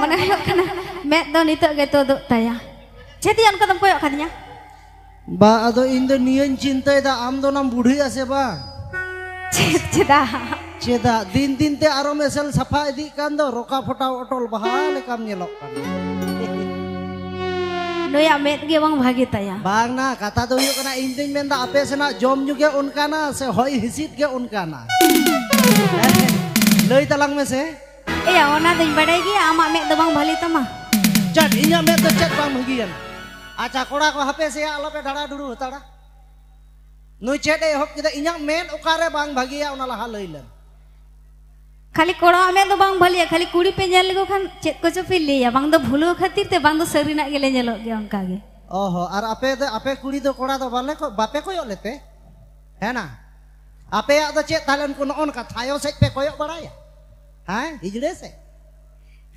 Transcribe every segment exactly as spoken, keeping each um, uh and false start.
ᱚᱱᱟ ᱦᱩᱭᱩᱜ ᱠᱟᱱᱟ, ᱢᱮᱫ ᱫᱚ ᱱᱤᱛᱚᱜ ᱜᱮ ᱛᱩᱫᱩᱜ ᱛᱟᱭᱟ᱾ ᱪᱮᱫ ᱭᱟ ᱚᱱᱠᱟ ᱫᱚᱢ ᱠᱚᱭᱚᱜ ᱠᱟᱫᱤᱧᱟ? ᱵᱟ, ᱟᱫᱚ ᱤᱧ ᱫᱚ ᱱᱤᱭᱟᱹᱧ ᱪᱤᱱᱛᱟᱹᱭᱮᱫᱟ, ᱟᱢ ᱫᱚ ᱚᱱᱟᱢ ᱵᱩᱰᱷᱤᱜ ᱟᱥᱮ ᱵᱟᱝ? ᱪᱮᱫ, ᱪᱮᱫᱟᱜ? ᱪᱮᱫᱟᱜ? ᱫᱤᱱ ᱫᱤᱱ ᱛᱮ ᱟᱨᱚᱢ ᱮᱥᱮᱞ ᱥᱟᱯᱷᱟ ᱤᱫᱤᱜ ᱠᱟᱱ ᱫᱚ, ᱨᱚᱠᱟ ᱯᱷᱚᱴᱟᱣ ᱚᱴᱚᱞ ᱵᱟᱦᱟ ᱞᱮᱠᱟᱢ ᱧᱮᱞᱚᱜ ᱠᱟᱱᱟ᱾ ᱱᱩᱭᱟᱜ ᱢᱮᱫ ᱜᱮ ᱵᱟᱝ ᱵᱷᱟᱜᱮ ᱛᱟᱭᱟ᱾ ᱵᱟᱝ ᱱᱟ, ᱠᱟᱛᱷᱟ ᱫᱚ ᱦᱩᱭᱩᱜ ᱠᱟᱱᱟ, ᱤᱧ ᱫᱩᱧ ᱢᱮᱱᱫᱟ ᱟᱯᱮ ᱥᱮᱱᱟᱜ ᱡᱚᱢ ᱧᱩ ᱜᱮ ᱚᱱᱠᱟᱱᱟ ᱥᱮ ᱦᱚᱭ ᱦᱤᱸᱥᱤᱫ ᱜᱮ ᱚᱱᱠᱟᱱᱟ? ᱞᱟᱹᱭ ᱛᱟᱞᱟᱝ ᱢᱮᱥᱮ᱾ ᱮᱭᱟ, ᱚᱱᱟ ᱫᱚᱧ ᱵᱟᱰᱟᱭ ᱜᱮᱭᱟ, ᱟᱢᱟᱜ ᱢᱮᱫ ᱫᱚ ᱵᱟᱝ ᱵᱷᱟᱞᱤ ᱛᱟᱢᱟ᱾ ᱪᱮᱫ, ᱤᱧᱟᱹᱜ ᱢᱮᱫ ᱫᱚ ᱪᱮᱫ ᱵᱟᱝ ᱵᱷᱟᱹᱜᱤᱭᱟᱱᱟ? ᱟᱪᱪᱷᱟ, ᱠᱚᱲᱟ ᱠᱚ, ᱦᱟᱯᱮ ᱥᱮᱭᱟ, ᱟᱞᱚᱯᱮ ᱰᱷᱟᱲᱟ ᱰᱷᱩᱲᱩ ᱦᱟᱛᱟᱲᱟ᱾ ᱱᱩᱭ ᱪᱮᱫ ᱮ ᱮᱦᱚᱵ ᱠᱮᱫᱟ? ᱤᱧᱟᱹᱜ ᱢᱮᱫ ᱚᱠᱟᱨᱮ ᱵᱟᱝ ᱵᱷᱟᱹᱜᱤᱭᱟ, ᱚᱱᱟ ᱞᱟᱦᱟ ᱞᱟᱹᱭ ᱞᱮᱢ᱾ ᱠᱷᱟᱹᱞᱤ ᱠᱚᱲᱟᱣᱟᱜ ᱢᱮᱫ ᱫᱚ ᱵᱟᱝ ᱵᱷᱟᱹᱞᱤᱭᱟ, ᱠᱷᱟᱹᱞᱤ ᱠᱩᱲᱤ ᱯᱮ ᱧᱮᱞ ᱞᱮᱠᱚ ᱠᱷᱟᱱ ᱪᱮᱫ ᱠᱚᱪᱚ ᱯᱮ ᱞᱟᱹᱭᱟ, ᱵᱟᱝ ᱫᱚ ᱵᱷᱩᱞᱟᱹᱣ ᱠᱷᱟᱹᱛᱤᱨ ᱛᱮ, ᱵᱟᱝ ᱫᱚ ᱥᱟᱹᱨᱤᱱᱟᱜ ᱜᱮᱞᱮ ᱧᱮᱞᱚᱜ ᱜᱮᱭᱟ ᱚᱱᱠᱟ ᱜᱮ᱾ ᱚ ᱦᱚ, ᱟᱨ ᱟᱯᱮ ᱫᱚ, ᱟᱯᱮ ᱠᱩᱲᱤ ᱫᱚ ᱠᱚᱲᱟ ᱫᱚ ᱵᱟᱞᱮ ᱠᱚ, ᱵᱟᱯᱮ ᱠᱚᱭᱚᱜ ᱞᱮᱯᱮ? ᱦᱮᱸ ᱱᱟ? ᱟᱯᱮᱭᱟᱜ ᱫᱚ ᱪᱮᱫ ᱛᱟᱦᱞᱮ, ᱩᱱᱠᱩ ᱱᱚᱜᱼᱚ ᱱᱚᱝᱠᱟ ᱛᱷᱟᱭᱚ ᱥᱮᱫ ᱯᱮ ᱠᱚᱭᱚᱜ ᱵᱟᱲᱟᱭᱟ? ᱦᱮᱸ, ᱦᱤᱡᱲᱟᱹ ᱥᱮᱫ?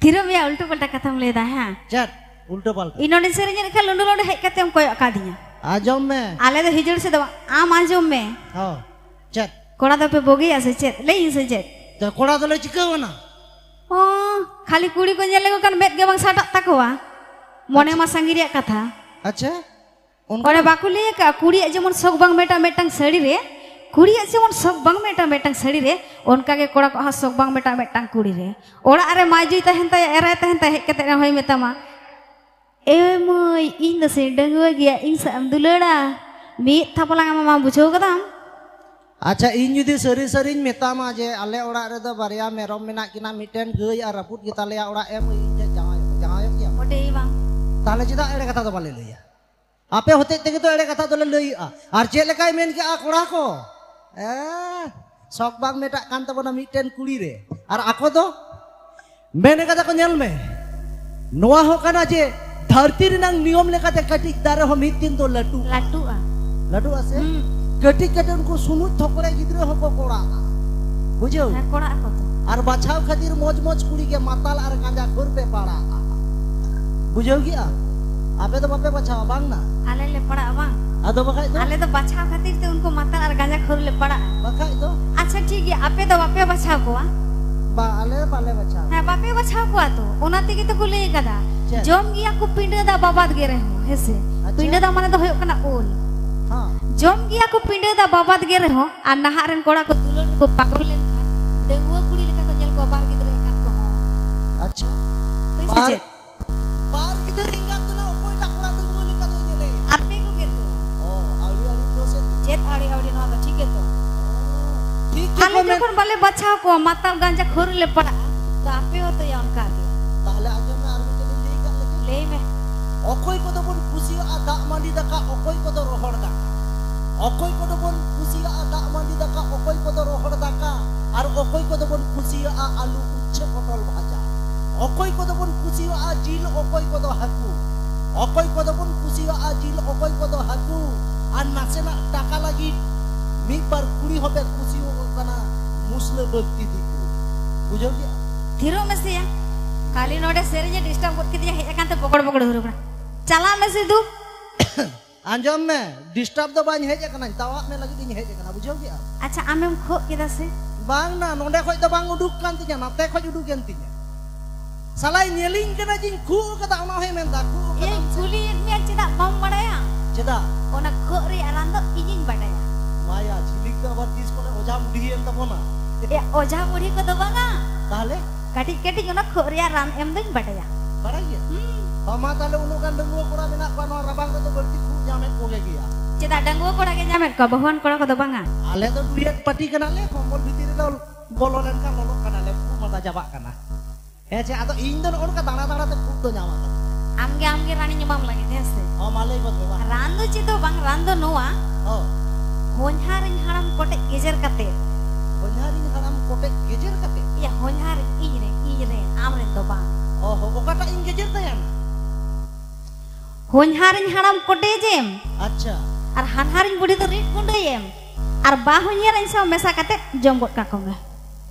ᱛᱷᱤᱨᱚᱜ ᱢᱮᱭᱟ, ᱩᱞᱴᱟᱹ ᱯᱟᱞᱴᱟ ᱠᱟᱛᱷᱟᱢ ᱞᱟᱹᱭ ᱮᱫᱟ, ᱦᱮᱸ? ᱪᱮᱫ ᱩᱞᱴᱟᱹ ᱯᱟᱞᱴᱟ? ᱤᱧ ᱱᱚᱰᱮᱧ ᱥᱮᱨᱮᱧᱮᱫ ᱠᱷᱟᱱ ᱞᱩᱸᱰᱩ ᱞᱩᱸᱰᱩ ᱦᱮᱡ ᱠᱟᱛᱮᱢ ᱠᱚᱭᱚᱜ ᱠᱟᱫᱤᱧᱟ᱾ ᱟᱸᱡᱚᱢ ᱢᱮ᱾ ᱟᱞᱮ ᱫᱚ ᱦᱤᱡᱲᱟᱹ ᱥᱮᱫ ᱫᱚ ᱵᱟᱝ, ᱟᱢ ᱟᱸᱡᱚᱢ ᱢᱮ᱾ ᱦᱚᱸ, ᱪᱮᱫ? ᱠᱚᱲᱟ ᱫᱚᱯᱮ ᱵᱚᱜᱮᱭᱟ ᱥᱮ ᱪᱮᱫ? ᱞᱟᱹᱭ ᱤᱧ ᱥᱮ ᱪᱮᱫ? ᱛᱚ ᱠᱚᱲᱟ ᱫᱚᱞᱮ ᱪᱤᱠᱟᱹᱣ ᱠᱟᱱᱟ? ᱚ, ᱠᱷᱟᱹᱞᱤ ᱠᱩᱲᱤ ᱠᱚ ᱧᱮᱞ ᱞᱮᱠᱚ ᱠᱷᱟᱱ ᱢᱮᱫ ᱜᱮ ᱵᱟᱝ ᱥᱟᱰᱟᱜ ᱛᱟᱠᱚᱣᱟ᱾ ᱢᱚᱱᱮ ᱟᱪᱪᱷᱟ᱾ ᱢᱟ ᱥᱟᱺᱜᱤᱧ ᱨᱮᱭᱟᱜ ᱠᱟᱛᱷᱟ᱾ ᱟᱪᱪᱷᱟ, ᱚᱱᱠᱟ ᱚᱱᱮ ᱫᱚ ᱵᱟᱠᱚ ᱞᱟᱹᱭ ᱟᱠᱟᱫᱼᱟ, ᱠᱩᱲᱤᱭᱟᱜ ᱡᱮᱢᱚᱱ ᱥᱚᱠ ᱵᱟᱝ ᱢᱮᱴᱟᱜ ᱢᱤᱫᱴᱟᱝ ᱥᱟᱹᱲᱤ ᱨᱮ, ᱠᱩᱲᱤᱭᱟᱜ ᱡᱮᱢᱚᱱ ᱥᱚᱠ ᱵᱟᱝ ᱢᱮᱴᱟᱜ ᱢᱤᱫᱴᱟᱝ ᱥᱟᱹᱲᱤ ᱨᱮ, ᱚᱱᱠᱟ ᱜᱮ ᱠᱚᱲᱟ ᱠᱚᱣᱟᱜ ᱦᱚᱸ ᱥᱚᱠ ᱵᱟᱝ ᱢᱮᱴᱟᱜ ᱢᱤᱫᱴᱟᱝ ᱠᱩᱲᱤ ᱨᱮ᱾ ᱚᱲᱟᱜ ᱨᱮ ᱢᱟᱹᱭ ᱡᱩᱭ ᱛᱟᱦᱮᱱ ᱛᱟᱭᱟ, ᱮᱨᱟᱭ ᱛᱟᱦᱮᱱ ᱛᱟᱭᱟ, ᱦᱮᱡ ᱠᱟᱛᱮ ᱨᱮᱦᱚᱸᱭ ᱢᱮᱛᱟᱢᱟ, "ᱮ ᱢᱟᱹᱭ, ᱤᱧ ᱫᱚ ᱥᱮ ᱰᱟᱺᱜᱩᱣᱟᱹ ᱜᱮᱭᱟ, ᱤᱧ ᱥᱟᱶ ᱮᱢ ᱫᱩᱞᱟᱹᱲᱟ?" ᱢᱤᱫ ᱛᱷᱟᱯᱚᱞᱟᱝ ᱮᱢᱟᱢᱟ, ᱵᱩᱡᱷᱟᱹᱣ ᱠᱟᱫᱟᱢ? ᱟᱪᱪᱷᱟ, ᱤᱧ ᱡᱩᱫᱤ ᱥᱟᱹᱨᱤ ᱥᱟᱹᱨᱤᱧ ᱢᱮᱛᱟᱢᱟ ᱡᱮ ᱟᱞᱮ ᱚᱲᱟᱜ ᱨᱮᱫᱚ ᱵᱟᱨᱭᱟ ᱢᱮᱨᱚᱢ ᱢᱮᱱᱟᱜ ᱠᱤᱱᱟ, ᱢᱤᱫᱴᱮᱱ ᱜᱟᱹᱭ ᱟᱨ ᱨᱟᱹᱯᱩᱫ ᱜᱮᱛᱟᱞᱮᱭᱟ ᱚᱲᱟᱜ, ᱮ ᱢᱟᱹᱭ, ᱤᱧ ᱴᱷᱮᱱ ᱡᱟᱶᱟᱭᱚᱜ, ᱡᱟᱶᱟᱭᱚᱜ ᱜᱮᱭᱟ? ᱢᱚᱴᱮᱭ ᱵᱟᱝ᱾ ᱛᱟᱦᱞᱮ ᱪᱮᱫᱟᱜ ᱮᱲᱮ ᱠᱟᱛᱷᱟ ᱫᱚ ᱵᱟᱞᱮ ᱞᱟᱹᱭᱟ? ᱟᱯᱮ ᱦᱚᱛᱮᱡ ᱛᱮᱜᱮ ᱛᱚ ᱮᱲᱮ ᱠᱟᱛᱷᱟ ᱫᱚᱞᱮ ᱞᱟᱹᱭᱮᱜᱼᱟ᱾ ᱟᱨ ᱪᱮᱫ ᱞᱮᱠᱟᱭ ᱢᱮᱱ ᱠᱮᱜᱼᱟ ᱠᱚᱲᱟ ᱠᱚ? ᱮ, ᱥᱚᱠ ᱵᱟᱝ ᱢᱮᱴᱟᱜ ᱠᱟᱱ ᱛᱟᱵᱚᱱᱟ ᱢᱤᱫᱴᱮᱱ ᱠᱩᱲᱤ ᱨᱮ᱾ ᱟᱨ ᱟᱠᱚ ᱫᱚ ᱢᱮᱱ ᱠᱟᱫᱟ ᱠᱚ, ᱧᱮᱞ ᱢᱮ, ᱱᱚᱣᱟ ᱦᱚᱸ ᱠᱟᱱᱟ ᱡᱮ ᱫᱷᱟᱹᱨᱛᱤ ᱨᱮᱱᱟᱝ ᱱᱤᱭᱚᱢ ᱞᱮᱠᱟᱛᱮ ᱠᱟᱹᱴᱤᱡ ᱫᱟᱨᱮ ᱦᱚᱸ ᱢᱤᱫ ᱫᱤᱱ ᱫᱚ ᱞᱟᱹᱴᱩᱜᱼᱟ᱾ ᱞᱟᱹᱴᱩᱜᱼᱟ᱾ ᱞᱟᱹᱴᱩᱜᱼᱟ ᱥᱮ? ᱦᱩᱸ᱾ ᱠᱟᱹᱴᱤᱡ ᱠᱟᱹᱴᱤᱡ ᱩᱱᱠᱩ ᱥᱩᱱᱩᱡ ᱛᱷᱚᱠᱲᱮ ᱜᱤᱫᱽᱨᱟᱹ ᱦᱚᱸᱠᱚ ᱠᱚᱲᱟᱜᱼᱟ᱾ ᱵᱩᱡᱷᱟᱹᱣ? ᱦᱮᱸ, ᱠᱚᱲᱟᱜ ᱟᱠᱚ ᱛᱚ᱾ ᱟᱨ ᱵᱟᱪᱷᱟᱣ ᱠᱷᱟᱹᱛᱤᱨ ᱢᱚᱡᱽ ᱢᱚᱡᱽ ᱠᱩᱲᱤ ᱜᱮ ᱢᱟᱛᱟᱞ ᱟᱨ ᱜᱟᱸᱡᱟ ᱠᱷᱳᱨ ᱯᱮ ᱯᱟᱲᱟᱜᱼᱟ᱾ ᱵᱩᱡᱷᱟᱹᱣ ᱠᱮᱜᱼᱟ? ᱟᱯᱮ ᱫᱚ ᱵᱟᱯᱮ ᱵᱟᱪᱷᱟᱣᱟ, ᱵᱟᱝ ᱱᱟ? ᱟᱞᱮ ᱞᱮ ᱯᱟᱲᱟᱜᱼᱟ, ᱵᱟᱝ? ᱟᱫᱚ ᱵᱟᱠᱷᱟᱡ ᱫᱚ? ᱟᱞᱮ ᱫᱚ ᱵᱟᱪᱷᱟᱣ ᱠᱷᱟᱹᱛᱤᱨ ᱛᱮ ᱩᱱᱠᱩ ᱢᱟᱛᱟᱞ ᱟᱨ ᱜᱟᱸᱡᱟ ᱠᱷᱳᱨ ᱞᱮ ᱯᱟᱲᱟᱜᱼᱟ᱾ ᱵᱟᱠᱷᱟᱡ ᱫᱚ? ᱟᱪᱪᱷᱟ, ᱴᱷᱤᱠ ᱜᱮᱭᱟ, ᱟᱯᱮ ᱫᱚ ᱵᱟᱯᱮ ᱵᱟᱪᱷᱟᱣ ᱠᱚᱣᱟ? ᱵᱟ, ᱟᱞᱮ ᱵᱟᱞᱮ ᱵᱟᱪᱷᱟᱣ᱾ ᱦᱮᱸ, ᱵᱟᱯᱮ ᱵᱟᱪᱷᱟᱣ ᱠᱚᱣᱟ ᱛᱚ, ᱚᱱᱟ ᱛᱮᱜᱮ ᱛᱚ ᱠᱚ ᱞᱟᱹᱭ ᱠᱟᱫᱟ, ᱪᱮᱫ? ᱡᱚᱢ ᱜᱮᱭᱟ ᱠᱚ ᱯᱤᱸᱰᱟᱹ ᱫᱟ ᱵᱟᱵᱟᱫ ᱜᱮ ᱨᱮᱦᱚᱸ, ᱦᱮᱸᱥᱮ? ᱟᱪᱪᱷᱟ᱾ ᱯᱤᱸᱰᱟᱹ ᱫᱟ ᱢᱟᱱᱮ ᱫᱚ ᱦᱩᱭᱩᱜ ᱠᱟᱱᱟ ᱩᱞ᱾ ᱦᱮᱸ᱾ ᱡᱚᱢ ᱜᱮᱭᱟ ᱠᱚ ᱯᱤᱸᱰᱟᱹ ᱫᱟ ᱵᱟᱵᱟᱫ ᱜᱮ ᱨᱮᱦᱚᱸ, ᱟᱨ ᱱᱟᱦᱟᱜ ᱨᱮᱱ ᱠᱚᱲᱟ ᱠᱚ ᱫᱩᱞᱟᱹᱲ ᱨᱮᱠᱚ ᱯᱟᱜᱚᱞ ᱞᱮᱱᱠᱷᱟᱱ ᱰᱟᱺᱜᱩᱣᱟᱹ ᱠᱩᱲᱤ ᱞᱮᱠᱟ ᱠᱚ ᱧᱮᱞ ᱠᱚᱣᱟ ᱵᱟᱨ ᱜᱤᱫᱽᱨᱟᱹ ᱮᱸᱜᱟᱛ ᱠᱚᱦᱚᱸ᱾ ᱟᱪᱪᱷᱟ᱾ ᱦᱳᱭ ᱥᱮ ᱵᱟᱨ, ᱪᱮᱫ? ᱵᱟᱨ ᱜᱤᱫᱽᱨᱟᱹ ᱮᱸᱜᱟᱛ ᱫᱚ ᱱᱟᱜ ᱚᱠᱚᱭᱴᱟᱜ ᱠᱚᱲᱟ ᱰᱟᱺᱜᱩᱣᱟᱹ ᱞᱮᱠᱟ ᱫᱚᱭ ᱧᱮᱞᱮᱭᱟ? ᱟᱯᱮ ᱠᱚᱜᱮ ᱛᱚ᱾ ᱚ, ᱟᱹᱣᱲᱤ ᱟᱹᱣᱲᱤ ᱫᱚ ᱥᱮ? ᱪᱮᱫ ᱟᱹᱣᱲᱤ ᱟᱹᱣᱲᱤ, ᱱᱚᱣᱟ ᱫᱚ ᱴᱷᱤᱠ ᱜᱮᱛᱚ᱾ ᱴᱷᱤᱠ ᱜᱮ ᱟᱞᱮ ᱠᱚ ᱢᱮᱱ- ᱡᱚᱠᱷᱚᱱ ᱵᱟᱞᱮ ᱵᱟᱪᱷᱟᱣ ᱠᱚᱣᱟ, ᱢᱟᱛᱟᱞ ᱜᱟᱸᱡᱟ ᱠᱷᱳᱨ ᱨᱮᱞᱮ ᱯᱟᱲᱟᱜᱼᱟ, ᱛᱚ ᱟᱯᱮ ᱦᱚᱸᱛᱚ ᱭᱟ ᱚᱱᱠᱟ ᱜᱮ᱾ ᱛᱟᱦᱞᱮ ᱟᱸᱡᱚᱢ ᱢᱮ, ᱟᱨ ᱢᱤᱫᱴᱮᱱ ᱤᱧ ᱞᱟᱹᱭ ᱠᱟᱜ ᱞᱮᱜᱮ᱾ ᱞᱟᱹᱭ ᱢᱮ᱾ ᱚᱠᱚᱭ ᱠᱚᱫᱚ ᱵᱚᱱ ᱠᱩᱥᱤᱭᱟᱜᱼᱟ ᱫᱟᱜ ᱢᱟᱹᱰᱤ ᱫᱟᱠᱟ, ᱚᱠᱚᱭ ᱠᱚᱫᱚ ᱨᱚᱦᱚᱲ ᱫᱟᱠᱟ, ᱚᱠᱚᱭ ᱠᱚᱫᱚ ᱵᱚᱱ ᱠᱩᱥᱤᱭᱟᱜᱼᱟ ᱫᱟᱜ ᱢᱟᱹᱰᱤ ᱫᱟᱠᱟ, ᱚᱠᱚᱭ ᱠᱚᱫᱚ ᱨᱚᱦᱚᱲ ᱫᱟᱠᱟ, ᱟᱨ ᱚᱠᱚᱭ ᱠᱚᱫᱚ ᱵᱚᱱ ᱠᱩᱥᱤᱭᱟᱜᱼᱟ ᱟᱞᱩ ᱩᱪᱪᱷᱮ ᱯᱚᱴᱚᱞ ᱵᱷᱟᱡᱟ, ᱚᱠᱚᱭ ᱠᱚᱫᱚ ᱵᱚᱱ ᱠᱩᱥᱤᱭᱟᱜᱼᱟ ᱡᱤᱞ, ᱚᱠᱚᱭ ᱠᱚᱫᱚ ᱦᱟᱹᱠᱩ, ᱚᱠᱚᱭ ᱠᱚᱫᱚ ᱵᱚᱱ ᱠᱩᱥᱤᱭᱟᱜᱼᱟ ᱡᱤᱞ, ᱚᱠᱚᱭ ᱠᱚᱫᱚ ᱦᱟᱹᱠᱩ, ᱟᱨ ᱱᱟᱥᱮᱱᱟᱜ ᱴᱟᱠᱟ ᱞᱟᱹᱜᱤᱫ ᱢᱤᱫ ᱵᱟᱨ ᱠᱩᱲᱤ ᱦᱚᱸᱯᱮ ᱠᱩᱥᱤᱭᱟᱠᱚ ᱠᱟᱱᱟ ᱢᱩᱥᱞᱟᱹ ᱵᱟᱹᱠᱛᱤ ᱫᱤᱠᱩ᱾ ᱵᱩᱡᱷᱟᱹᱣ ᱠᱮᱜᱼᱟ? ᱛᱷᱤᱨᱚᱜ ᱢᱮᱥᱮᱭᱟ, ᱠᱷᱟᱹᱞᱤ ᱱᱚᱰᱮ ᱥᱮᱨᱮᱧ ᱮ ᱰᱤᱥᱴᱟᱨᱵ ᱜᱚᱫ ᱠᱮᱫᱮᱭᱟ, ᱦᱮᱡ ᱟᱠᱟᱱ ᱛᱮ ᱵᱚᱠᱚᱲ ᱵᱚᱠᱚᱲ ᱦᱩᱨᱩ ᱠᱟᱱᱟ᱾ ᱪᱟᱞᱟᱜ ᱢᱮ ᱥᱤᱫᱩ᱾ ᱟᱸᱡᱚᱢ ᱢᱮ, ᱰᱤᱥᱴᱟᱨᱵ ᱫᱚ ᱵᱟᱹᱧ ᱦᱮᱡ ᱟᱠᱟᱱᱟᱧ, ᱛᱟᱣᱟᱜ ᱢᱮ ᱞᱟᱹᱜᱤᱫ ᱤᱧ ᱦᱮᱡ ᱟᱠᱟᱱᱟ, ᱵᱩᱡᱷᱟᱹᱣ ᱠᱮᱜᱼᱟ? ᱟᱪᱪᱷᱟ, ᱟᱢᱮᱢ ᱠᱷᱚᱜ ᱠᱮᱫᱟ ᱥᱮ? ᱵᱟᱝ ᱱᱟ, ᱱᱚᱸᱰᱮ ᱠᱷᱚᱡ ᱫᱚ ᱵᱟᱝ ᱩᱰᱩᱠ ᱠᱟᱱ ᱛᱤᱧᱟ, ᱱᱟᱛᱮ ᱠᱷᱚᱡ ᱩᱰᱩᱠ ᱮᱱ ᱛᱤᱧᱟ᱾ ᱥᱟᱞᱟᱭ ᱧᱮᱞᱤᱧ ᱠᱟᱱᱟ ᱡᱮᱧ ᱠᱷᱩᱜ ᱟᱠᱟᱫᱟ, ᱚᱱᱟ ᱦᱚᱸᱭ ᱢᱮᱱᱫᱟ ᱠᱷᱩᱜ ᱟᱠᱟᱫᱟᱢ ᱤᱧ ᱥᱮ? ᱠᱩᱞᱤᱭᱮᱫ ᱢᱮᱭᱟ, ᱪᱮᱫᱟᱜ ᱵᱟᱢ ᱵᱟᱲᱟᱭᱟ? ᱪᱮᱫᱟᱜ? ᱚᱱᱟ ᱠᱷᱚᱜ ᱨᱮᱭᱟᱜ ᱨᱟᱱ ᱫᱚ ᱤᱧᱤᱧ ᱵᱟᱰᱟᱭᱟ᱾ ᱢᱟᱭᱟ, ᱡᱷᱤᱞᱤᱠ ᱫᱚ ᱟᱵᱟᱨ ᱛᱤᱥ ᱠᱷᱚᱱᱮ ᱚᱡᱷᱟ ᱵᱩᱰᱷᱤᱭᱮᱱ ᱛᱟᱵᱚᱱᱟ? ᱮ, ᱚᱡᱷᱟ ᱵᱩᱲᱦᱤ ᱠᱚᱫᱚ ᱵᱟᱝᱟ, ᱛᱟᱦᱞᱮ? ᱠᱟᱹᱴᱤᱡ ᱠᱟᱹᱴᱤᱡ ᱚᱱᱟ ᱠᱷᱚᱜ ᱨᱮᱭᱟᱜ ᱨᱟᱱ ᱮᱢ ᱫᱚᱧ ᱵᱟᱰᱟᱭᱟ᱾ ᱵᱟᱲᱟᱭ ᱜᱮᱭᱟ? ᱦᱩᱸ᱾ ᱦᱚᱸ, ᱢᱟ ᱛᱟᱦᱞᱮ ᱩᱱᱟᱹᱜ ᱜᱟᱱ ᱰᱟᱺᱜᱩᱣᱟᱹ ᱠᱚᱲᱟ ᱢᱮᱱᱟᱜ ᱠᱚᱣᱟ ᱱᱚᱣᱟ ᱨᱟᱵᱟᱝ ᱨᱮᱫᱚ ᱵᱟᱹᱲᱛᱤ ᱠᱷᱩᱜ ᱧᱟᱢᱮᱫ ᱠᱚᱜᱮ ᱜᱮᱭᱟ᱾ ᱪᱮᱫᱟᱜ ᱰᱟᱺᱜᱩᱣᱟᱹ ᱠᱚᱲᱟ ᱜᱮ ᱧᱟᱢᱮᱫ ᱠᱚᱣᱟ, ᱵᱟᱹᱦᱩᱣᱟᱱ ᱠᱚᱲᱟ ᱠᱚᱫᱚ ᱵᱟᱝᱟ? ᱟᱞᱮ ᱫᱚ ᱰᱩᱭᱮᱴ ᱯᱟᱨᱴᱤ ᱠᱟᱱᱟᱞᱮ, ᱠᱚᱢᱵᱚᱞ ᱵᱷᱤᱛᱤᱨ ᱨᱮᱞᱮ ᱵᱚᱞᱚ ᱞᱮᱱᱠᱷᱟᱱ ᱞᱚᱞᱚᱜ ᱠᱟᱱᱟᱞᱮ, ᱠᱷᱩᱜ ᱢᱟᱸᱫᱟ ᱪᱟᱵᱟᱜ ᱠᱟᱱᱟ᱾ ᱦᱮᱸ ᱪᱮ, ᱟᱫᱚ ᱤᱧ ᱫᱚ ᱱᱚᱜᱼᱚ ᱱᱚᱝᱠᱟ ᱫᱟᱬᱟ ᱫᱟᱬᱟ ᱛᱮ ᱠᱷᱩᱜ ᱫᱚ ᱧᱟᱢ ᱟᱠᱟᱫᱤᱧᱟ᱾ ᱟᱢᱜᱮ, ᱟᱢᱜᱮ ᱨᱟᱱᱤᱧ ᱮᱢᱟᱢ ᱞᱟᱹᱜᱤᱫ, ᱦᱮᱸ ᱥᱮ? ᱦᱚᱸ, ᱢᱟ ᱞᱟᱹᱭ ᱜᱚᱫ ᱢᱮ, ᱢᱟ᱾ ᱨᱟᱱ ᱫᱚ ᱪᱮᱫ ᱦᱚᱸ ᱵᱟᱝ, ᱨᱟᱱ ᱫᱚ ᱱᱚᱣᱟ, ᱦᱚᱸ᱾ ᱦᱚᱧᱦᱟᱨᱤᱧ ᱦᱟᱲᱟᱢ ᱠᱚᱴᱮᱡ ᱜᱮᱡᱮᱨ ᱠᱟᱛᱮ᱾ ᱦᱚᱧᱦᱟᱨᱤᱧ ᱦᱟᱲᱟᱢ ᱠᱚᱴᱮᱡ ᱜᱮᱡᱮᱨ ᱠᱟᱛᱮ? ᱤᱭᱟᱹ, ᱦᱚᱧᱦᱟᱨ ᱤᱧ ᱨᱮ, ᱤᱧ ᱨᱮ, ᱟᱢ ᱨᱮᱱ ᱫᱚ ᱵᱟᱝ᱾ ᱚ ᱦᱚᱸ, ᱚᱠᱟᱴᱟᱜ ᱤᱧ ᱜᱮᱡᱮᱨ ᱛᱟᱭᱟ? ᱦᱚᱧᱦᱟᱨᱤᱧ ᱦᱟᱲᱟᱢ ᱠᱚᱴᱮᱡᱮᱢ, ᱟᱪᱪᱷᱟ᱾ ᱟᱨ ᱦᱟᱱᱦᱟᱨᱤᱧ ᱵᱩᱰᱷᱤ ᱫᱚ ᱨᱤᱫ ᱜᱩᱸᱰᱟᱹᱭᱮᱢ, ᱟᱨ ᱵᱟ ᱦᱚᱧᱦᱟᱨᱤᱧ ᱥᱟᱶ ᱢᱮᱥᱟ ᱠᱟᱛᱮ ᱡᱚᱢ ᱜᱚᱫ ᱠᱟᱠᱚ ᱢᱮ᱾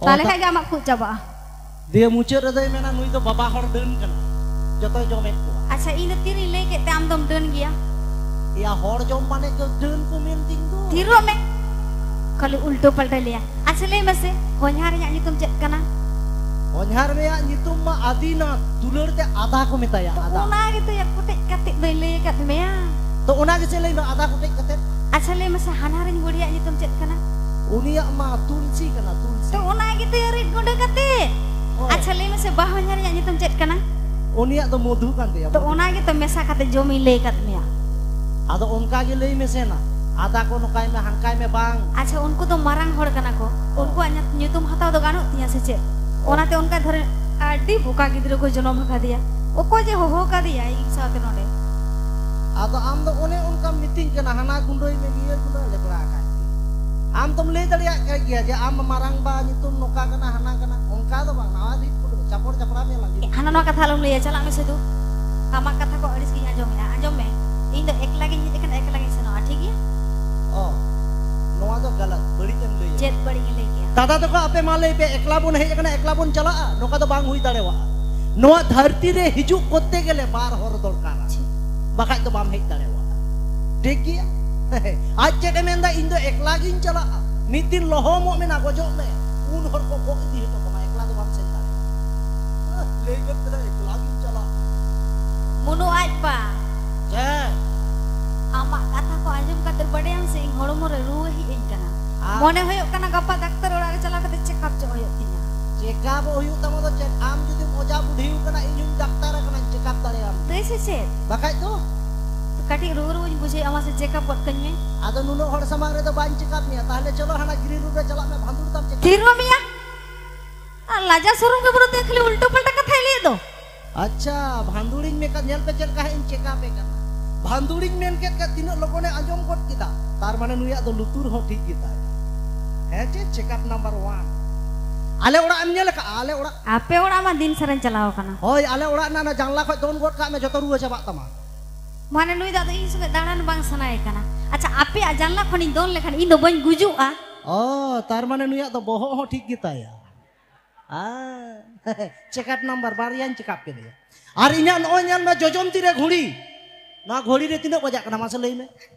ᱚ, ᱛᱟᱦᱞᱮ ᱛᱟ- ᱠᱷᱟᱡ ᱜᱮ ᱟᱢᱟᱜ ᱠᱷᱩᱜ ᱪᱟᱵᱟᱜᱼᱟ᱾ ᱫᱤᱭᱮ ᱢᱩᱪᱟᱹᱫ ᱨᱮᱫᱚᱭ ᱢᱮᱱᱟ, "ᱱᱩᱭ ᱫᱚ ᱵᱟᱵᱟ ᱦᱚᱲ ᱰᱟᱹᱱ ᱠᱟᱱᱟ, ᱡᱚᱛᱚᱭ ᱡᱚᱢᱮᱫ ᱠᱚᱣᱟ᱾" ᱟᱪᱪᱷᱟ, ᱤᱧ ᱫᱚ ᱛᱤᱨᱤᱧ ᱞᱟᱹᱭ ᱠᱮᱫ ᱛᱮ ᱟᱢ ᱫᱚᱢ ᱰᱟᱹᱱ ᱜᱮᱭᱟ? ᱮᱭᱟ, ᱦᱚᱲ ᱡᱚᱢ ᱢᱟᱱᱮ ᱜᱮ ᱰᱟᱹᱱ ᱠᱚ ᱢᱮᱱ ᱛᱤᱧ ᱫᱚ᱾ ᱛᱷᱤᱨᱚᱜ ᱢᱮ, ᱠᱷᱟᱹᱞᱤ ᱩᱞᱴᱟᱹ ᱯᱟᱞᱴᱟᱭ ᱞᱟᱹᱭᱟ᱾ ᱟᱪᱪᱷᱟ, ᱞᱟᱹᱭ ᱢᱮᱥᱮ, ᱦᱚᱧᱦᱟᱨᱤᱧᱟᱜ ᱧᱩᱛᱩᱢ ᱪᱮᱫ ᱠᱟᱱᱟ? ᱦᱚᱧᱦᱟᱨ ᱢᱮᱭᱟᱜ ᱧᱩᱛᱩᱢ ᱢᱟ ᱟᱫᱤᱱᱟᱛᱷ, ᱫᱩᱞᱟᱹᱲ ᱛᱮ ᱟᱫᱟ ᱠᱚ ᱢᱮᱛᱟᱭᱟ, ᱛᱚ ᱟᱫᱟ᱾ ᱚᱱᱟ ᱜᱮᱛᱚ ᱭᱟ ᱠᱚᱴᱮᱡ ᱠᱟᱛᱮ ᱫᱚᱧ ᱞᱟᱹᱭ ᱟᱠᱟᱫ ᱢᱮᱭᱟ᱾ ᱛᱚ ᱚᱱᱟ ᱜᱮᱥᱮ ᱞᱟᱹᱭ ᱢᱮ, ᱟᱫᱟ ᱠᱚᱴᱮᱡ ᱠᱟᱛᱮ᱾ ᱟᱪᱪᱷᱟ, ᱞᱟᱹᱭ ᱢᱮᱥᱮ, ᱦᱟᱱᱦᱟᱨᱤᱧ ᱵᱩᱰᱷᱤᱭᱟᱜ ᱧᱩᱛᱩᱢ ᱪᱮᱫ ᱠᱟᱱᱟ? ᱩᱱᱤᱭᱟᱜ ᱢᱟ ᱛᱩᱞᱥᱤ ᱠᱟᱱᱟ, ᱛᱩᱞᱥᱤ᱾ ᱛᱚ ᱚᱱᱟ ᱜᱮᱛᱚ ᱭᱟ ᱨᱤᱫ ᱜᱩᱸᱰᱟᱹ ᱠᱟᱛᱮ᱾ ᱚ᱾ ᱟᱪᱪᱷᱟ, ᱞᱟᱹᱭ ᱢᱮᱥᱮ, ᱵᱟ ᱦᱚᱧᱦᱟᱨᱤᱧᱟᱜ ᱧᱩᱛᱩᱢ ᱪᱮᱫ ᱠᱟᱱᱟ? ᱩᱱᱤᱭᱟᱜ ᱫᱚ ᱢᱚᱫᱷᱩ ᱠᱟᱱ ᱛᱟᱭᱟ, ᱛᱚ ᱢᱚᱫᱷᱩ᱾ ᱚᱱᱟ ᱜᱮᱛᱚ ᱢᱮᱥᱟ ᱠᱟᱛᱮ ᱡᱚᱢᱤᱧ ᱞᱟᱹᱭ ᱟᱠᱟᱫ ᱢᱮᱭᱟ᱾ ᱟᱫᱚ ᱚᱱᱠᱟ ᱜᱮ ᱞᱟᱹᱭ ᱢᱮᱥᱮ ᱱᱟ, ᱟᱫᱟ ᱠᱚ ᱱᱚᱝᱠᱟᱭ ᱢᱮ, ᱦᱟᱱᱠᱟᱭ ᱢᱮ ᱵᱟᱝ᱾ ᱟᱪᱪᱷᱟ, ᱩᱱᱠᱩ ᱫᱚ ᱢᱟᱨᱟᱝ ᱦᱚᱲ ᱠᱟᱱᱟ ᱠᱚ, ᱚ᱾ ᱩᱱᱠᱩᱣᱟᱜ ᱧᱩᱛ-, ᱧᱩᱛᱩᱢ ᱦᱟᱛᱟᱣ ᱫᱚ ᱜᱟᱱᱚᱜ ᱛᱤᱧᱟ ᱥᱮ ᱪᱮᱫ? ᱚ᱾ ᱚᱱᱟᱛᱮ ᱚᱱᱠᱟ ᱫᱷᱚᱨᱮ ᱟᱹᱰᱤ ᱵᱚᱠᱟ ᱜᱤᱫᱽᱨᱟᱹ ᱠᱚ ᱡᱚᱱᱚᱢ ᱟᱠᱟᱫᱮᱭᱟ᱾ ᱚᱠᱚᱭ ᱡᱮ ᱦᱚᱦᱚ ᱠᱟᱫᱮᱭᱟ ᱤᱧ ᱥᱟᱶᱛᱮ ᱱᱚᱰᱮ? ᱟᱫᱚ ᱟᱢ ᱫᱚ ᱚᱱᱮ ᱚᱱᱠᱟᱢ ᱢᱤᱛᱟᱹᱧ ᱠᱟᱱᱟ, ᱦᱟᱱᱟ ᱜᱩᱸᱰᱟᱹᱭ ᱢᱮ, ᱱᱤᱭᱟᱹ ᱜᱩᱸᱰᱟᱹ ᱞᱮᱵᱲᱟ ᱟᱠᱟᱫ᱾ ᱟᱢ ᱫᱚᱢ ᱞᱟᱹᱭ ᱫᱟᱲᱮᱭᱟᱜ ᱠᱟᱱ ᱜᱮᱭᱟ ᱡᱮ ᱟᱢ ᱢᱟᱨᱟᱝᱵᱟ ᱧᱩᱛᱩᱢ ᱱᱚᱝᱠᱟ ᱠᱟᱱᱟ, ᱦᱟᱱᱟ ᱠᱟᱱᱟ, ᱚᱱᱠᱟ ᱫᱚ ᱵᱟᱝ᱾ ᱱᱟᱣᱟ ᱨᱤᱛ ᱠᱚ ᱪᱟᱯᱚᱲ ᱪᱟᱯᱲᱟ ᱢᱮ ᱞᱟᱹᱜᱤᱫ᱾ ᱦᱟᱱᱟ ᱱᱚᱣᱟ ᱠᱟᱛᱷᱟ ᱟᱞᱚᱢ ᱞᱟᱹᱭᱟ, ᱪᱟᱞᱟᱜ ᱢᱮ ᱥᱤᱫᱷᱩ᱾ ᱟᱢᱟᱜ ᱠᱟᱛᱷᱟ ᱠᱚ ᱟᱹᱲᱤᱥ ᱜᱤᱧ ᱟᱸᱡᱚᱢᱮᱫᱼᱟ᱾ ᱟᱸᱡᱚᱢ ᱢᱮ, ᱤᱧ ᱫᱚ ᱮᱠᱞᱟ ᱜᱤᱧ ᱦᱮᱡ ᱟᱠᱟᱱᱟ, ᱮᱠᱞᱟ ᱜᱤᱧ ᱥᱮᱱᱚᱜᱼᱟ, ᱴᱷᱤᱠ ᱜᱮᱭᱟ? ᱚ, ᱱᱚᱣᱟ ᱫᱚ ᱜᱟᱞᱟᱛ, ᱵᱟᱹᱲᱤᱡ ᱮᱢ ᱞᱟᱹᱭᱟ᱾ ᱪᱮᱫ ᱵᱟᱹᱲᱤᱡ ᱤᱧ ᱞᱟᱹᱭ ᱠᱮᱜᱼᱟ? ᱫᱟᱫᱟ ᱛᱟᱠᱚ, ᱟᱯᱮ ᱢᱟ ᱞᱟᱹᱭ ᱯᱮ, ᱮᱠᱞᱟ ᱵᱚᱱ ᱦᱮᱡ ᱟᱠᱟᱱᱟ, ᱮᱠᱞᱟ ᱵᱚᱱ ᱪᱟᱞᱟᱜᱼᱟ, ᱱᱚᱝᱠᱟ ᱫᱚ ᱵᱟᱝ ᱦᱩᱭ ᱫᱟᱲᱮᱭᱟᱜᱼᱟ᱾ ᱱᱚᱣᱟ ᱫᱷᱟᱹᱨᱛᱤ ᱨᱮ ᱦᱤᱡᱩᱜ ᱠᱚᱨᱛᱮ ᱜᱮᱞᱮ ᱵᱟᱨ ᱦᱚᱲ ᱫᱚᱨᱠᱟᱨᱟ, ᱴᱷᱤᱠ᱾ ᱵᱟᱠᱷᱟᱡ ᱫᱚ ᱵᱟᱢ ᱦᱮᱡ ᱫᱟᱲᱮᱭᱟᱜᱼᱟ᱾ ᱴᱷᱤᱠ ᱜᱮᱭᱟ? ᱟᱡ ᱪᱮᱫ ᱮ ᱢᱮᱱᱫᱟ, ᱤᱧ ᱫᱚ ᱮᱠᱞᱟ ᱜᱤᱧ ᱪᱟᱞᱟᱜᱼᱟ, ᱢᱤᱫ ᱫᱤᱱ ᱞᱚᱦᱚᱢᱚᱜ ᱢᱮ ᱱᱟ, ᱜᱚᱡᱚᱜ ᱢᱮ, ᱩᱱ ᱦᱚᱲ ᱠᱚ ᱜᱚᱜ ᱤᱫᱤ ᱦᱚᱴᱚ ᱠᱟᱢᱟ, ᱮᱠᱞᱟ ᱫᱚ ᱵᱟᱢ ᱥᱮᱱ ᱫᱟᱲᱮᱭᱟᱜᱼᱟ᱾ ᱞᱟᱹᱭ ᱜᱚᱫ ᱠᱮᱫᱟ, ᱮᱠᱞᱟ ᱜᱤᱧ ᱪᱟᱞᱟᱜᱼᱟ᱾ ᱢᱩᱱᱩ ᱟᱡ ᱵᱟ᱾ ᱪᱮᱫ? ᱟᱢᱟᱜ ᱠᱟᱛᱷᱟ ᱠᱚ ᱟᱸᱡᱚᱢ ᱠᱟᱛᱮ ᱵᱟᱰᱟᱭᱟᱢ ᱥᱮ, ᱤᱧ ᱦᱚᱲᱢᱚ ᱨᱮ ᱨᱩᱣᱟᱹ ᱦᱮᱡ ᱟᱹᱧ ᱠᱟᱱᱟ᱾ ᱟᱨ? ᱢᱚᱱᱮ ᱦᱩᱭᱩᱜ ᱠᱟᱱᱟ ᱜᱟᱯᱟ ᱰᱟᱠᱛᱟᱨ ᱚᱲᱟᱜ ᱨᱮ ᱪᱟᱞᱟᱣ ᱠᱟᱛᱮ ᱪᱮᱠᱟᱯ ᱪᱚᱜ ᱦᱩᱭᱩᱜ ᱛᱤᱧᱟ᱾ ᱪᱮᱠᱟᱯ ᱦᱩᱭᱩᱜ ᱛᱟᱢᱟ ᱫᱚ ᱪᱮᱫ? ᱟᱢ ᱡᱩᱫᱤᱢ ᱚᱡᱷᱟ ᱵᱩᱰᱷᱤ ᱟᱠᱟᱱᱟ, ᱤᱧ ᱦᱚᱸᱧ ᱰᱟᱠᱛᱟᱨ ᱟᱠᱟᱱᱟ, ᱪᱮᱠᱟᱯ ᱫᱟᱲᱮᱭᱟᱢ᱾ ᱛᱟᱹᱭ ᱥᱮ ᱪᱮᱫ? ᱵᱟᱠᱷᱟᱡ ᱫᱚ? ᱠᱟᱹᱴᱤᱡ ᱨᱩᱣᱟᱹ ᱨᱩᱣᱟᱹᱧ ᱵᱩᱡᱷᱟᱹᱣᱮᱫᱼᱟ, ᱢᱟᱥᱮ ᱪᱮᱠᱟᱯ ᱜᱚᱫ ᱠᱟᱹᱧ ᱢᱮ᱾ ᱟᱫᱚ ᱱᱩᱱᱟᱹᱜ ᱦᱚᱲ ᱥᱟᱢᱟᱝ ᱨᱮᱫᱚ ᱵᱟᱹᱧ ᱪᱮᱠᱟᱯ ᱢᱮᱭᱟ, ᱛᱟᱦᱞᱮ ᱪᱚᱞᱚ ᱦᱟᱱᱟ ᱜᱤᱨᱤ ᱨᱩᱢ ᱨᱮ ᱪᱟᱞᱟᱜ ᱢᱮ, ᱵᱷᱟᱸᱫᱩᱲ ᱛᱟᱢ ᱪᱮᱠᱟᱯ᱾ ᱛᱷᱤᱨ ᱢᱮᱭᱟ᱾ ᱟᱨ ᱞᱟᱡᱟ ᱥᱚᱨᱚᱢ ᱜᱮ ᱵᱟᱹᱱᱩᱜ ᱛᱟᱭᱟ, ᱠᱷᱟᱹᱞᱤ ᱩᱞᱴᱟᱹ ᱯᱟᱞᱴᱟ ᱠᱟᱛᱷᱟᱭ ᱞᱟᱹᱭᱮᱫ ᱫᱚ᱾ ᱟᱪᱪᱷᱟ, ᱵᱷᱟᱸᱫᱩᱲᱤᱧ ᱢᱮ ᱠᱟᱱ, ᱧᱮᱞ ᱯᱮ ᱪᱮᱫ ᱞᱮᱠᱟ ᱦᱟᱸᱜ ᱤᱧ ᱪᱮᱠᱟᱯ ᱮ ᱠᱟᱱᱟ᱾ ᱵᱷᱟᱸᱫᱩᱲᱤᱧ ᱢᱮᱱ ᱠᱮᱫ ᱠᱷᱟᱱ ᱛᱤᱱᱟᱹᱜ ᱞᱚᱜᱚᱱᱮ ᱟᱸᱡᱚᱢ ᱜᱚᱫ ᱠᱮᱫᱟ᱾ ᱛᱟᱨ ᱢᱟᱱᱮ ᱱᱩᱭᱟᱜ ᱫᱚ ᱞᱩᱛᱩᱨ ᱦᱚᱸ ᱴᱷᱤᱠ ᱜᱮᱛᱟᱭᱟ᱾ ᱦᱮᱸ ᱪᱮ, ᱪᱮᱠᱟᱯ ᱱᱟᱢᱵᱟᱨ ᱚᱣᱟᱱ᱾ ᱟᱞᱮ ᱚᱲᱟᱜ ᱮᱢ ᱧᱮᱞ ᱟᱠᱟᱫᱼᱟ? ᱟᱞᱮ ᱚᱲᱟᱜ᱾ ᱟᱯᱮ ᱚᱲᱟᱜ ᱢᱟ ᱫᱤᱱ ᱥᱟᱨᱟᱧ ᱪᱟᱞᱟᱣ ᱟᱠᱟᱱᱟ᱾ ᱦᱳᱭ, ᱟᱞᱮ ᱚᱲᱟᱜ ᱨᱮᱱᱟᱜ ᱚᱱᱟ ᱡᱟᱱᱞᱟ ᱠᱷᱚᱱ ᱫᱚᱱ ᱜᱚᱫ ᱠᱟᱜ ᱢᱮ, ᱡᱚᱛᱚ ᱨᱩᱣᱟᱹ ᱪᱟᱵᱟᱜ ᱛᱟᱢᱟ᱾ ᱢᱟᱱᱮ ᱱᱩᱭ ᱫᱚ ᱟᱫᱚ ᱤᱧ ᱥᱚᱸᱜᱮ ᱫᱟᱬᱟᱱ ᱵᱟᱝ ᱥᱟᱱᱟᱭᱮ ᱠᱟᱱᱟ᱾ ᱟᱪᱪᱷᱟ, ᱟᱯᱮᱭᱟᱜ ᱡᱟᱱᱞᱟ ᱠᱷᱚᱱᱤᱧ ᱫᱚᱱ ᱞᱮᱠᱷᱟᱱ ᱤᱧ ᱫᱚ ᱵᱟᱹᱧ ᱜᱩᱡᱩᱜᱼᱟ? ᱚ, ᱛᱟᱨ ᱢᱟᱱᱮ ᱱᱩᱭᱟᱜ ᱫᱚ ᱵᱚᱦᱚᱜ ᱦᱚᱸ ᱴᱷᱤᱠ ᱜᱮᱛᱟᱭᱟ᱾ ᱟᱨ ᱪᱮᱠᱟᱯ ᱱᱟᱢᱵᱟᱨ ᱵᱟᱨᱭᱟᱧ ᱪᱮᱠᱟᱯ ᱠᱮᱫᱮᱭᱟ᱾ ᱟᱨ ᱤᱧᱟᱹᱜ ᱱᱚᱜᱼᱚᱭ ᱧᱮᱞ ᱢᱮ, ᱡᱚᱡᱚᱢ ᱛᱤᱨᱮ ᱜᱷᱩᱲᱤ, ᱱᱚᱣᱟ ᱜᱷᱚᱲᱤ ᱨᱮ ᱛᱤᱱᱟᱹᱜ ᱵᱟᱡᱟᱜ ᱠᱟᱱᱟ ᱢᱟᱥᱮ ᱞᱟᱹᱭ ᱢᱮ?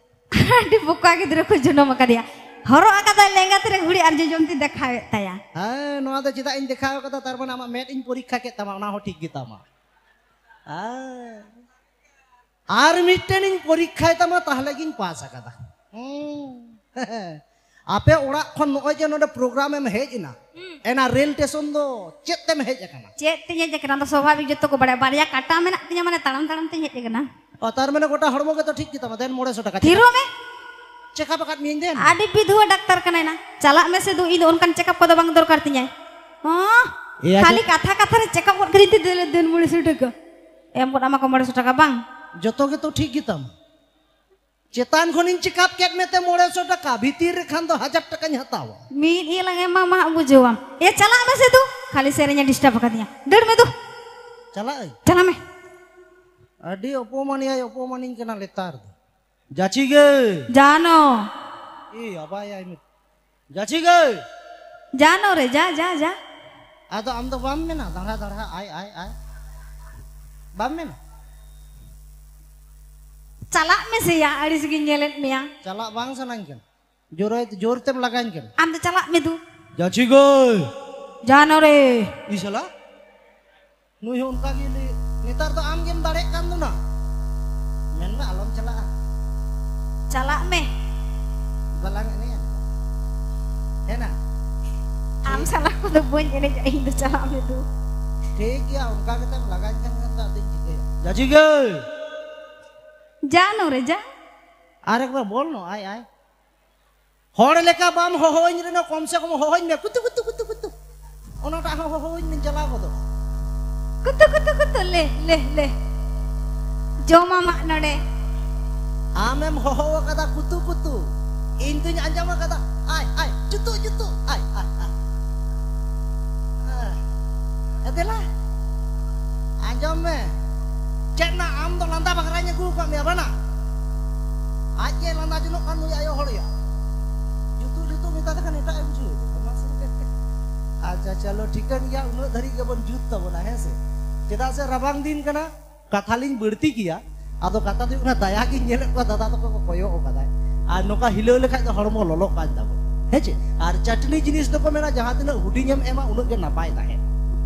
ᱟᱹᱰᱤ ᱵᱚᱠᱟ ᱜᱤᱫᱽᱨᱟᱹ ᱠᱚ ᱡᱚᱱᱚᱢ ᱟᱠᱟᱫᱮᱭᱟ᱾ ᱦᱚᱨᱚᱜ ᱟᱠᱟᱫᱟᱭ ᱞᱮᱸᱜᱟ ᱛᱤᱨᱮ ᱜᱷᱩᱲᱤ ᱟᱨ ᱡᱚᱡᱚᱢ ᱛᱤ ᱫᱮᱠᱷᱟᱣᱮᱫ ᱛᱟᱭᱟ᱾ ᱦᱮᱸ, ᱱᱚᱣᱟ ᱫᱚ ᱪᱮᱫᱟᱜ ᱤᱧ ᱫᱮᱠᱷᱟᱣ ᱠᱟᱫᱟ? ᱛᱟᱨ ᱢᱟᱱᱮ ᱟᱢᱟᱜ ᱢᱮᱫ ᱤᱧ ᱯᱚᱨᱤᱠᱠᱷᱟ ᱠᱮᱫ ᱛᱟᱢᱟ, ᱚᱱᱟ ᱦᱚᱸ ᱴᱷᱤᱠ ᱜᱮᱛᱟᱢᱟ᱾ ᱦᱮᱸ᱾ ᱟᱨ ᱢᱤᱫᱴᱮᱱ ᱤᱧ ᱯᱚᱨᱤᱠᱠᱷᱟᱭ ᱛᱟᱢᱟ, ᱛᱟᱦᱞᱮ ᱜᱤᱧ ᱯᱟᱥ ᱟᱠᱟᱫᱟ᱾ ᱦᱩᱸ᱾ ᱟᱯᱮ ᱚᱲᱟᱜ ᱠᱷᱚᱱ ᱱᱚᱜᱼᱚᱭ ᱡᱮ ᱱᱚᱰᱮ ᱯᱨᱳᱜᱨᱟᱢ ᱮᱢ ᱦᱮᱡ ᱮᱱᱟ, ᱦᱩᱸ᱾ ᱮᱱᱟ ᱨᱮᱞ ᱥᱴᱮᱥᱚᱱ ᱫᱚ ᱪᱮᱫ ᱛᱮᱢ ᱦᱮᱡ ᱟᱠᱟᱱᱟ? ᱪᱮᱫ ᱛᱮᱧ ᱦᱮᱡ ᱟᱠᱟᱱᱟ? ᱚᱱᱟ ᱫᱚ ᱥᱚᱵᱷᱟᱵᱤᱠ, ᱡᱚᱛᱚ ᱠᱚ ᱵᱟᱲᱟᱭᱟ᱾ ᱵᱟᱨᱭᱟ ᱠᱟᱴᱟ ᱢᱮᱱᱟᱜ ᱛᱤᱧᱟ, ᱢᱟᱱᱮ ᱛᱟᱲᱟᱢ ᱛᱟᱲᱟᱢ ᱛᱮᱧ ᱦᱮᱡ ᱟᱠᱟᱱᱟ᱾ ᱚ, ᱛᱟᱨ ᱢᱟᱱᱮ ᱜᱚᱴᱟ ᱦᱚᱲᱢᱚ ᱜᱮᱛᱚ ᱴᱷᱤᱠ ᱜᱮᱛᱟᱢᱟ? ᱫᱮᱱ ᱢᱚᱬᱮ ᱥᱚ ᱴᱟᱠᱟ᱾ ᱛᱷᱤᱨᱚᱜ ᱢᱮ᱾ ᱪᱮᱠᱟᱯ ᱟᱠᱟᱫ ᱢᱤᱭᱟᱹᱧ ᱫᱮᱱ᱾ ᱟᱹᱰᱤ ᱵᱤᱫᱷᱩᱣᱟᱹ ᱰᱟᱠᱛᱟᱨ ᱠᱟᱱᱟᱭ ᱱᱟ᱾ ᱪᱟᱞᱟᱜ ᱢᱮᱥᱮ ᱫᱩ, ᱤᱧ ᱫᱚ ᱚᱱᱠᱟᱱ ᱪᱮᱠᱟᱯ ᱠᱚᱫᱚ ᱵᱟᱝ ᱫᱚᱨᱠᱟᱨ ᱛᱤᱧᱟᱹ᱾ ᱦᱚᱸ? ᱮᱭᱟ ᱠᱷᱟᱹᱞᱤ ᱡᱚ- ᱠᱟᱛᱷᱟ ᱠᱟᱛᱷᱟ ᱨᱮ ᱪᱮᱠᱟᱯ ᱜᱚᱫ ᱠᱟᱹᱫᱤᱧ ᱛᱮ ᱫᱮᱱ, ᱫᱮᱱ ᱢᱚᱬᱮ ᱥᱚ ᱴᱟᱠᱟ᱾ ᱮᱢ ᱜᱚᱫ ᱟᱢᱟ ᱠᱚ ᱢᱚᱬᱮ ᱥᱚ ᱴᱟᱠᱟ ᱵᱟᱝ? ᱡᱚᱛᱚ ᱜᱮᱛᱚ ᱴᱷᱤᱠ ᱜᱮᱛᱟᱢ᱾ ᱪᱮᱛᱟᱱ ᱠᱷᱚᱱᱤᱧ ᱪᱮᱠᱟᱯ ᱠᱮᱫ ᱢᱮᱛᱮ ᱢᱚᱬᱮ ᱥᱚ ᱴᱟᱠᱟ, ᱵᱷᱤᱛᱤᱨ ᱨᱮ ᱠᱷᱟᱱ ᱫᱚ ᱦᱟᱡᱟᱨ ᱴᱟᱠᱟᱧ ᱦᱟᱛᱟᱣᱟ᱾ ᱢᱤᱫ ᱤᱭᱟᱹ ᱞᱟᱝ ᱮᱢᱟᱢᱟ ᱦᱟᱸᱜ, ᱵᱩᱡᱷᱟᱹᱣᱟᱢ᱾ ᱮ, ᱪᱟᱞᱟᱜ ᱢᱮᱥᱮ ᱫᱩ, ᱠᱷᱟᱹᱞᱤ ᱥᱮᱨᱮᱧᱮ ᱰᱤᱥᱴᱟᱵ ᱟᱠᱟᱫᱤᱧᱟ᱾ ᱫᱟᱹᱲ ᱢᱮ ᱫᱩ᱾ ᱪᱟᱞᱟᱜ ᱟᱹᱧ᱾ ᱪᱟᱞᱟᱜ ᱢᱮ᱾ ᱟᱹᱰᱤ ᱚᱯᱚᱢᱟᱱᱤᱭᱟᱭ ᱚᱯᱚᱢᱟᱱᱤᱧ ᱠᱟᱱᱟ ᱞᱮᱛᱟᱨ ᱫᱚ᱾ ᱡᱟᱪᱤ ᱜᱮ᱾ ᱡᱟᱱᱚ᱾ ᱮ ᱟᱵᱟᱭᱟᱭ ᱢᱮ᱾ ᱡᱟᱪᱤ ᱜᱮ᱾ ᱡᱟᱱᱚ ᱨᱮ, ᱡᱟ, ᱡᱟ, ᱡᱟ᱾ ᱟᱫᱚ ᱟᱢ ᱫᱚ ᱵᱟᱢ ᱢᱮᱱᱟ, ᱫᱟᱬᱟ, ᱫᱟᱬᱟ, ᱟᱭ, ᱟᱭ, ᱟᱭ᱾ ᱵᱟᱢ ᱢᱮᱱᱟ? ᱪᱟᱞᱟᱜ ᱢᱮᱥᱮᱭᱟ, ᱟᱹᱲᱤᱥ ᱜᱤᱧ ᱧᱮᱞᱮᱫ ᱢᱮᱭᱟ᱾ ᱪᱟᱞᱟᱜ ᱵᱟᱝ ᱥᱟᱱᱟᱧ ᱠᱟᱱᱟ᱾ ᱡᱳᱨ, ᱡᱳᱨ ᱛᱮᱢ ᱞᱟᱜᱟᱧ ᱠᱟᱱᱟ᱾ ᱟᱢ ᱫᱚ ᱪᱟᱞᱟᱜ ᱢᱮ ᱫᱩ᱾ ᱡᱟᱪᱤ ᱜᱮ᱾ ᱡᱟᱱᱚ ᱨᱮ᱾ ᱤ ᱥᱟᱞᱟ᱾ ᱱᱩᱭ ᱦᱚᱸ ᱚᱱᱠᱟ ᱜᱮ ᱞᱟᱹᱭ, ᱱᱮᱛᱟᱨ ᱫᱚ ᱟᱢ ᱜᱮᱢ ᱫᱟᱲᱮᱜ ᱠᱟᱱ ᱫᱚ ᱱᱟ᱾ ᱢᱮᱱ ᱢᱮ ᱟᱞᱚᱢ ᱪᱟᱞᱟᱜᱼᱟ᱾ ᱪᱟᱞᱟᱜ ᱢᱮ᱾ ᱵᱟᱞᱟᱝ ᱮᱱᱮᱡᱼᱟ᱾ ᱦᱮᱸ ᱱᱟ? ᱟᱢ ᱥᱟᱞᱟᱜ ᱠᱚᱫᱚ ᱵᱟᱹᱧ ᱮᱱᱮᱡᱼᱟ, ᱤᱧ ᱫᱚ ᱪᱟᱞᱟᱜ ᱢᱮ ᱫᱩ᱾ ᱴᱷᱤᱠ ᱜᱮᱭᱟ, ᱚᱱᱠᱟ ᱠᱟᱛᱮᱢ ᱞᱟᱜᱟᱧ ᱠᱷᱟᱱ ᱫᱚ ᱟᱫᱚᱧ ᱪᱤᱠᱟᱹᱭᱟ? ᱡᱟᱪᱤ ᱜᱮ᱾ ᱡᱟ ᱱᱚᱨᱮ ᱡᱟ᱾ ᱟᱨ ᱮᱠᱵᱟᱨ ᱵᱚᱞ ᱱᱚ, ᱟᱭ, ᱟᱭ᱾ ᱦᱚᱲ ᱞᱮᱠᱟ ᱵᱟᱢ ᱦᱚᱦᱚᱣᱟᱹᱧ ᱨᱮᱦᱚᱸ ᱠᱚᱢ ᱥᱮ ᱠᱚᱢ ᱦᱚᱦᱚᱣᱟᱹᱧ ᱢᱮ, ᱠᱩᱛᱩ, ᱠᱩᱛᱩ, ᱠᱩᱛᱩ, ᱠᱩᱛᱩ᱾ ᱚᱱᱟᱴᱟᱜ ᱦᱚᱸ ᱦᱚᱦᱚᱣᱟᱹᱧ ᱢᱮ, ᱪᱟᱞᱟᱣ ᱜᱚᱫᱚᱜ᱾ ᱠᱩᱛᱩ, ᱠᱩᱛᱩ, ᱠᱩᱛᱩ, ᱞᱮ, ᱞᱮ, ᱞᱮ᱾ ᱡᱚᱢᱟᱢ ᱦᱟᱸᱜ ᱱᱚᱰᱮ᱾ ᱟᱢᱮᱢ ᱦᱚᱦᱚ ᱟᱠᱟᱫᱟ ᱠᱩᱛᱩ, ᱠᱩᱛᱩ᱾ ᱤᱧ ᱫᱩᱧ ᱟᱸᱡᱚᱢ ᱟᱠᱟᱫᱟ, ᱟᱭ, ᱟᱭ, ᱡᱩᱛᱩ, ᱡᱩᱛᱩ, ᱟᱭ, ᱟᱭ, ᱟᱭ᱾ ᱦᱮᱸ᱾ ᱮ, ᱫᱮᱞᱟ᱾ ᱟᱸᱡᱚᱢ ᱢᱮ᱾ ᱪᱮᱫ ᱱᱟ ᱟᱢ ᱫᱚ ᱞᱟᱸᱫᱟ ᱵᱟᱠᱷᱨᱟᱧ ᱟᱹᱜᱩ ᱟᱠᱟᱫ ᱢᱮᱭᱟ, ᱵᱟᱱᱟ? ᱟᱡ ᱜᱮ ᱞᱟᱸᱫᱟ ᱡᱚᱱᱚᱜ ᱠᱟᱱ ᱱᱩᱭ ᱟᱭᱳ ᱦᱚᱲ ᱭᱟ᱾ ᱡᱩᱛᱩ, ᱡᱩᱛᱩ ᱢᱮᱛᱟ ᱞᱮᱠᱷᱟᱱ ᱮᱴᱟᱜ ᱮ ᱵᱩᱡᱷᱟᱹᱣ ᱮᱫᱟ᱾ ᱢᱟᱥᱮ᱾ ᱟᱪᱪᱷᱟ, ᱪᱚᱞᱚ, ᱴᱷᱤᱠᱟᱹᱱ ᱜᱮᱭᱟ, ᱩᱱᱟᱹᱜ ᱫᱷᱟᱹᱨᱤᱡ ᱜᱮᱵᱚᱱ ᱡᱩᱛ ᱛᱟᱵᱚᱱᱟ, ᱦᱮᱸ ᱥᱮ? ᱪᱮᱫᱟᱜ ᱥᱮ ᱨᱟᱵᱟᱝ ᱫᱤᱱ ᱠᱟᱱᱟ, ᱠᱟᱛᱷᱟ ᱞᱤᱧ ᱵᱟᱹᱲᱛᱤ ᱠᱮᱭᱟ᱾ ᱟᱫᱚ ᱠᱟᱛᱷᱟ ᱫᱚ ᱦᱩᱭᱩᱜ ᱠᱟᱱᱟ, ᱫᱟᱭᱟ ᱜᱤᱧ ᱧᱮᱞᱮᱫ ᱠᱚᱣᱟ, ᱫᱟᱫᱟ ᱛᱟᱠᱚ ᱠᱚ ᱠᱚᱭᱚᱜ ᱟᱠᱟᱫᱟᱭ᱾ ᱟᱨ ᱱᱚᱝᱠᱟ ᱦᱤᱞᱟᱹᱣ ᱞᱮᱠᱷᱟᱡ ᱫᱚ ᱦᱚᱲᱢᱚ ᱞᱚᱞᱚᱜ ᱠᱟᱱ ᱛᱟᱵᱚᱱ᱾ ᱦᱮᱸ ᱪᱮ? ᱟᱨ ᱪᱟᱹᱴᱱᱤ ᱡᱤᱱᱤᱥ ᱫᱚᱠᱚ ᱢᱮᱱᱟ, ᱡᱟᱦᱟᱸ ᱛᱤᱱᱟᱹᱜ ᱦᱩᱰᱤᱧ ᱮᱢ ᱮᱢᱟ, ᱩᱱᱟᱹᱜ ᱜᱮ ᱱᱟᱯᱟᱭ ᱛᱟᱦᱮᱱ᱾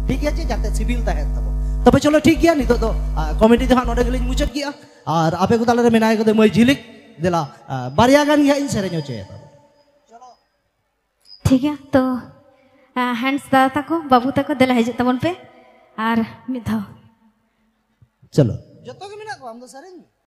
ᱴᱷᱤᱠ ᱜᱮᱭᱟ ᱪᱮ? ᱡᱟᱛᱮ ᱥᱤᱵᱤᱞ ᱛᱟᱦᱮᱱ ᱛᱟᱵᱚᱱ᱾ ᱛᱚᱵᱮ ᱪᱚᱞᱚ, ᱴᱷᱤᱠ ᱜᱮᱭᱟ, ᱱᱤᱛᱚᱜ ᱫᱚ ᱠᱚᱢᱮᱰᱤ ᱫᱚ ᱦᱟᱸᱜ ᱱᱚᱰᱮ ᱜᱮᱞᱤᱧ ᱢᱩᱪᱟᱹᱫ ᱠᱮᱜᱼᱟ᱾ ᱟᱨ ᱟᱯᱮ ᱠᱚ ᱛᱟᱞᱟᱨᱮ ᱢᱮᱱᱟᱭ ᱠᱟᱫᱮ ᱢᱟᱹᱭ ᱡᱷᱤᱞᱤᱠ, ᱫᱮᱞᱟ ᱵᱟᱨᱭᱟ ᱜᱟᱱ ᱜᱮ ᱦᱟᱸᱜ ᱤᱧ ᱥᱮᱨᱮᱧ ᱦᱚᱪᱚᱭᱟ᱾ ᱴᱷᱤᱠ ᱜᱮᱭᱟ, ᱛᱚ ᱦᱮᱱᱰᱥ ᱫᱟᱫᱟ ᱛᱟᱠᱚ, ᱵᱟᱹᱵᱩ ᱛᱟᱠᱚ, ᱫᱮᱞᱟ ᱦᱤᱡᱩᱜ ᱛᱟᱵᱚᱱ ᱯᱮ ᱟᱨ ᱢᱤᱫ ᱫᱷᱟᱣ᱾ ᱪᱚᱞᱚ, ᱡᱚᱛᱚ ᱜᱮ ᱢᱮᱱᱟᱜ ᱠᱚᱣᱟ, ᱟᱢ ᱫᱚ ᱥᱮᱨᱮᱧ ᱢᱮ᱾